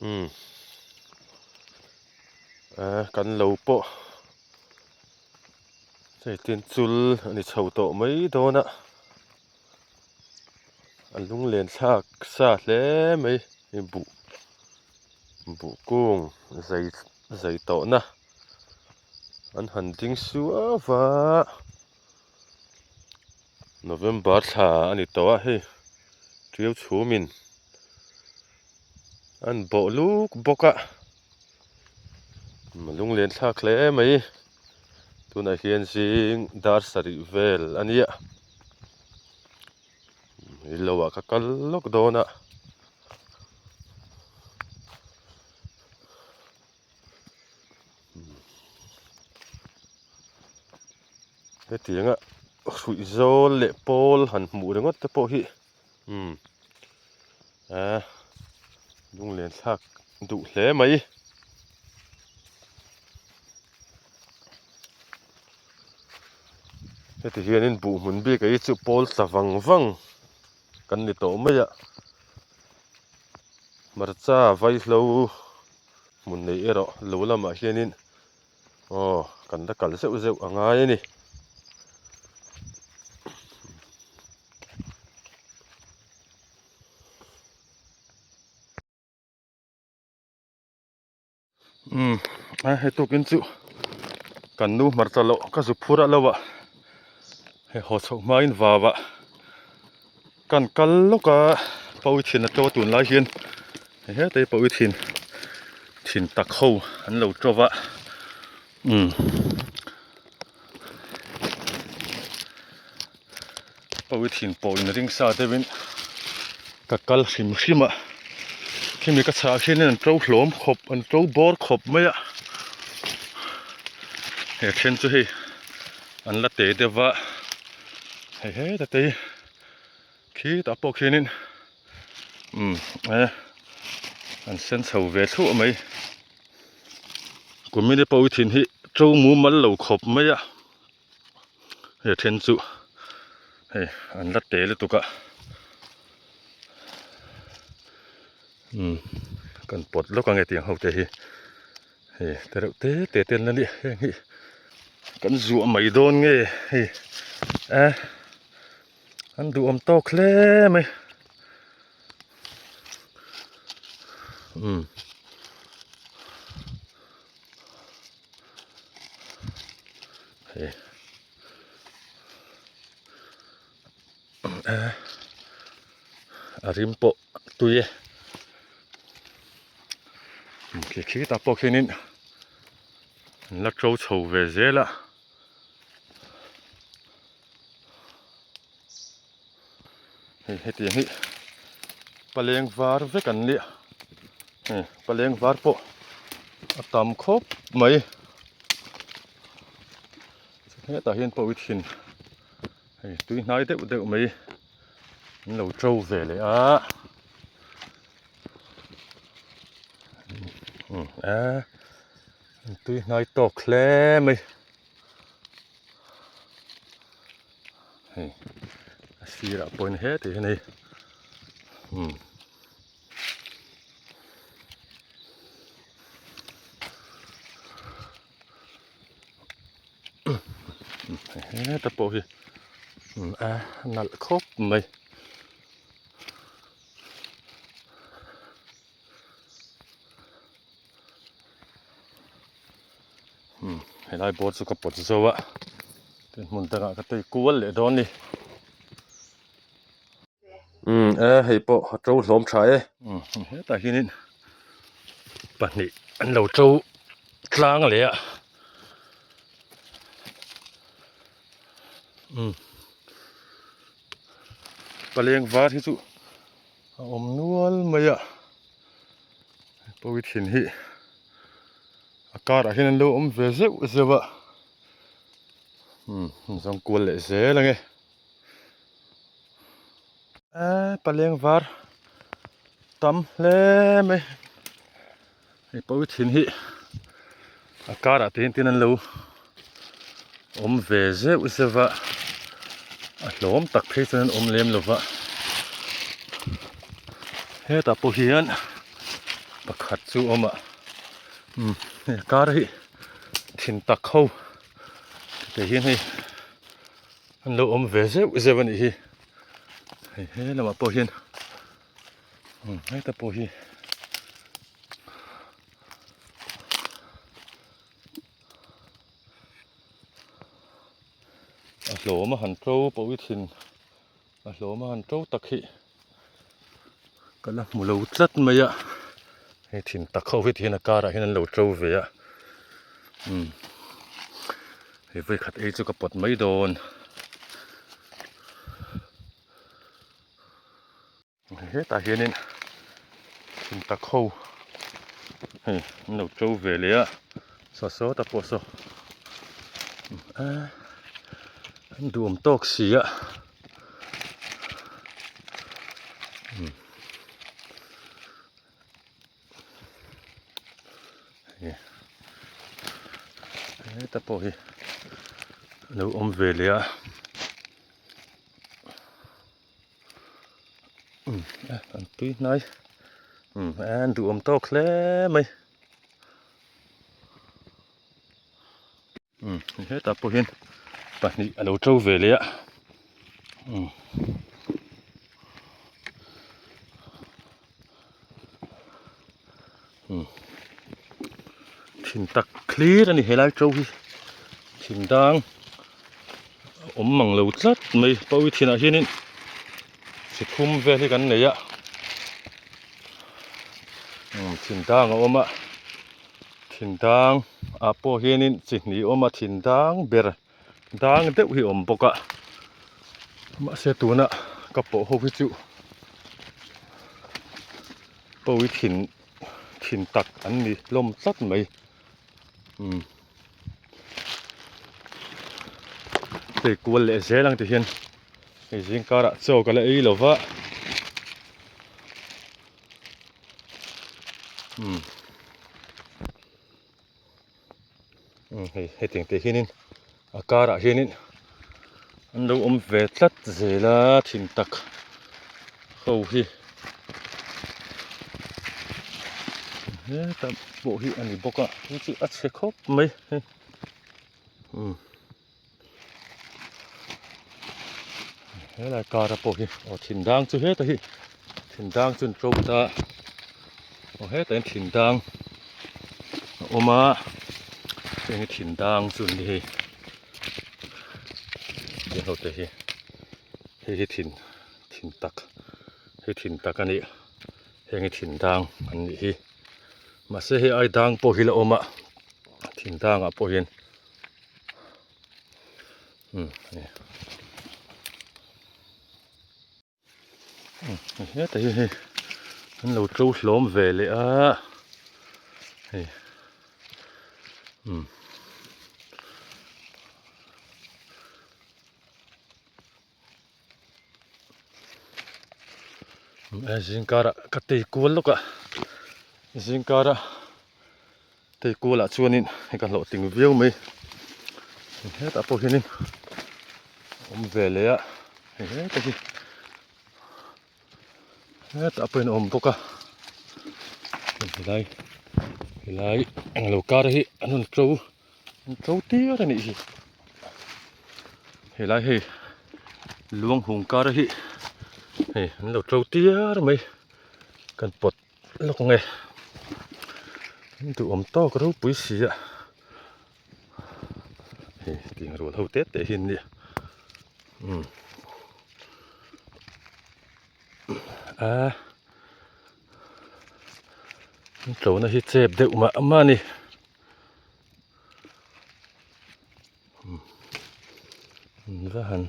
Umm eh kan lo pawh hei tin chul a ni chho tawh mai dawn a a lunglen thlak sa hle mai hei buh buh kung zai zai tawhna an han ding suau va. November thla a ni tawh a hei ṭiau chhumin an bawh luk bawk a lunglen thlak hle mai tunah hian zing dar sarih vel a nia ilo ah ka kal lawk dawn a. Hetianga hruih zawl leh pawl han hmuh ringawt te pawh hi umm ah lunglen thlak duh hle mai. Heti hianin buh hmun bik ah hi chu pawl tla vang vang kan ni tawh mai a hmarcha vaihlo hmun nei erawh lo lamah hianin aw kan la kal zeuh zeuh a ngai a ni. Umm a hei tukin chu kan nu hmarcha loh ka zu phur a lo a hei haw chhoh hmain vau ah kan kal lawk a pawi thin a to tunlai hian hei hetah hi pawi thin thin tak ho an lo to va umm pawi thin pawh in ring sa deuhin ka kal hrim hrim a khimi ka chhah hian an to hlawm khawp an to bawr khawp mai a he then chu hei an la te deuh va hei heta te hi khitah pawh khianin umm e an sen chho ve thluah mai kumini pawh thin hi to mumal lo khawp mai a hei a then chu hei an la te lutuk a umm kan pawt lawk ang e tiang ho te hi hei te reuh te te te an la nia heng hi kan zuah mai dawn nge hei a an duhawm tawk hle mai umm. Hei a rim pawh tui e khi khitah pawh khianin an la to chho ve zel a hei hetiang hi paleng var vek an nia hei paleng var pawh a tam khawp mai hetah hian pawh i thin hei tui hnai deuh deuh mai an lo to ve leh a a tui hnai tawk hle mai. Hei a sirah pawhin hetih hi a ni umm heta pawh hi a nalh khawp mai. Umm helai board chu ka pawt zo a tin hmun dangah ka tei kual leh dawn a ni umm e hei pawh a to hlawm tha e umm hetah hianin pahnih an lo to tlang leh a umm paleng var hi chu a awm nual mai a pawi thin hi a karah hian an lo awm ve zeuh zeuh a umm an zawng kual leh zel ang e eee paleng var tam hle mai hei pawi thin hi a karah te hian tin an lo awm ve zeuh zeuh a. A hlawm tak phei chuan an awm lem lo va, hetah pawh hian pakhat chu a awm a, umm hei kar hi thin tak ho te hian hei an lo awm ve zeuh zeuh a nih hi, hei he lamah pawh hian umm hetah pawh hi. A hlawm a han to pawh i thin a hlawm a han to tak hi ka la hmu lo tlat mai a hei thin tak ho hi ti hian a karah hian an lo to ve a umm hei vawikhat ei chu ka pawt mai dawn. Hetah hianin thingtak ho hei an lo to ve leh a saw sawta pawh saw an duhawm tawk si a heta pawh hi a lo awm ve leh a. An tui hnai an duhawm tawk hle mai hetah pawh hian pahnih a lo to ve leh a thin tak thlir a ni helai to hi thin dang a awm mang lo tlat mai pawi thinah hianin chi thum vel hi kan nei a thin dang a awm a thin dang ah pawh hianin chi hnih a awm a thin dang ber dang deuh hi a awm bawk a mahse tuna ka pawh ho hi chu pawi thin thin tak an ni hlawm tlat mai umm hei kual leh zel ang ti hian hei zing karah chaw ka la ei lo va umm. Hei hetiang te hianin a karah hianin an lo awm ve tlat zel a thin tak ho hi hetah pawh hi a ni bawk a hei chu a chhe khawp mai hei umm helai kara pawh hi aw thin dang chu heta hi thin dang chu an to ta aw hetah hian thin dang a awm a heng hi thin dang chu an ni hei heng ho te hi hei hi thin thin tak hei thin tak a ni heng hi thin dang an nih hi mahse hei ai dang pawh hi la awm a thin dangah pawh hian. Heta hi hei an lo to hlawm ve leh a hei umm zingkarah ka tei kual lawk a zingkara tei kualah chuanin hei ka hlawhtling viau mai hetah pawh hianin a awm ve leh a hei heta hi hetah pawhin a awm bawk a helai helai englo kar hi an rawn to an to tir a nih hi helai hei luang hung kar hi hei an lo to tir mai kan pawt lawk ang e an duhawm tawk ropui si a hei tiang rual ho te te hi an nia umm a an tlona hi chep deuh mah mah a ni. An va han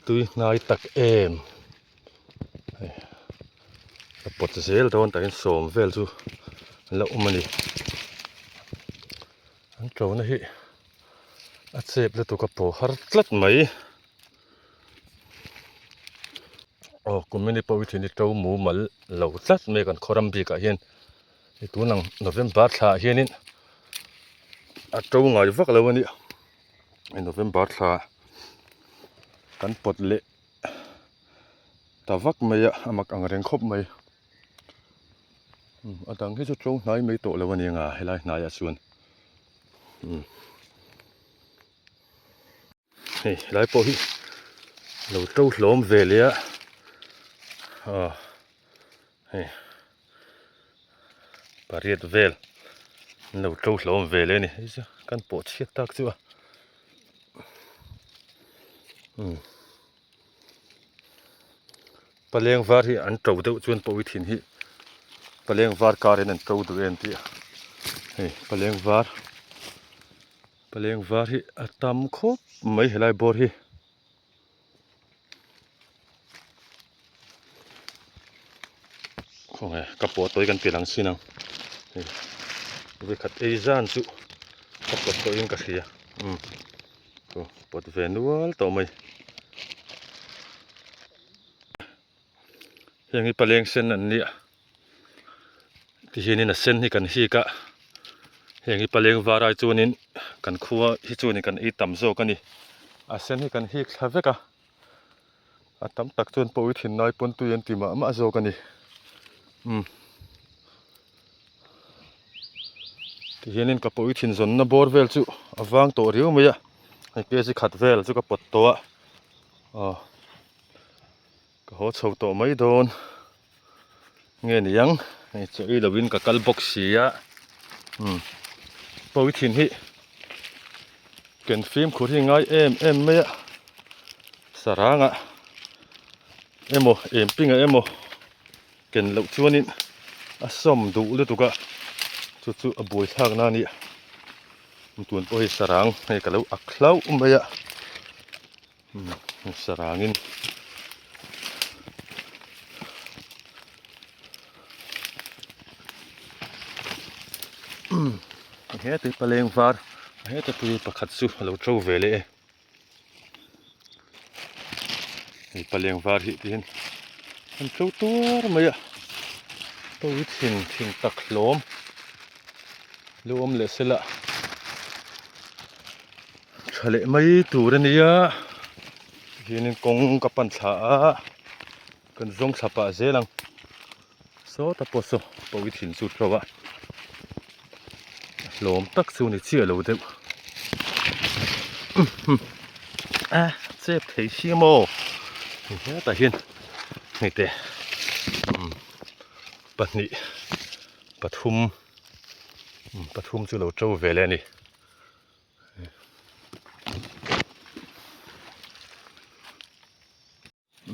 tui hnai tak em hei a pawt zel dawn takin sawm vel chu an la awm a ni an ṭona hi a chep lutuk a pawh har tlat mai aw kumini pawh hi thin hi ṭo mumal lo tlat mai kan khaw ram bikah hian. Hei tun ang November thla ah hianin a to ngai vak lo a nia hei November thla. Kan pawt leh ta vak mai a, a mak ang reng khawp mai. Umm a dang hi chu to hnai mai tawh lo a ni ang a helai hnaiah chuan umm hei helai pawh hi lo to hlawm ve leh a aw hei pariat vel an lo to hlawm ve leh a ni hei chu kan pawh chhiat tak chu a umm. Paleng var hi an to deuh chuan pawi thin hi paleng var karin an to duh em tih a hei paleng var paleng var hi a tam khawp mai helai bawr hi. Khawnge ka pawh tawi kan ti lang chin ang hei vawikhat ei zan chu ka pawt tawhin ka hria umm aw pawt ve nual tawh mai heng hi paleng sen an nia tihianin a sen hi kan hik a heng hi paleng var ai chuanin kan khua hi chuanin kan ei tam zawk a ni a sen hi kan hik thla vek a. A tam tak chuan pawi thin nai pawn tui an ti mah mah zawk a ni. Umm. Tihianin ka pawi thin zawnna bawr vel chu a vang tawh riau mai a. Hei kg khat vel chu ka pawt tawh a. Aw. Ka haw chho tawh mai dawn. Nge niang hei chaw ei lovin ka kal bawk si a umm pawi thin hi ken fimkhur hi ngai em em mai a sarangah emaw engpingah emaw ken loh chuanin a sawm duh lutuk a chu chu a buai thlak na a ni tun pawh hi sarang hei ka lo ak hlauh mai a. Sarangin heta paleng var heta pui pakhat chu a lo to ve leh e hei paleng var hi tihian an to tuar mai a to hi thin thin tak hlawm lo awm leh sela. Tha leh mai tur a nia tihianin kawng ka pan thla a kan zawng thla pah zel ang sawta pawh saw pawi thin chu tho a hlawm tak chu ni chiah lo deuh a chep thei si maw hetah hian hei te pahnih pathum pathum chu lo to ve leh a ni.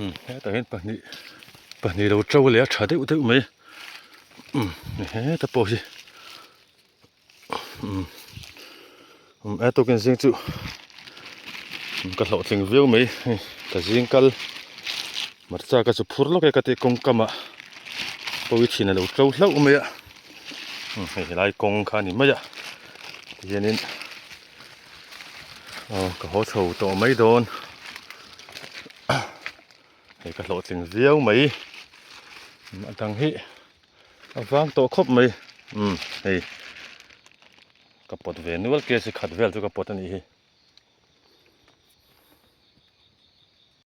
Umm hetah hian pahnih pahnih lo to leh a tha deuh deuh mai umm heta pawh hi umm umm a tukin zing chu ka hlawhtling viau mai hei ka zing kal hmarcha ka chu phur lawk e ka tih kawng kamah pawi thin a lo to hlauh mai a. Hei helai kawng kha a ni mai a tihianin aw ka haw chho tawh mai dawn hei ka hlawhtling viau mai a dang hi a vang tawh khawp mai umm hei ka pawt ve nual kg khat vel chu ka pawt a nih hi.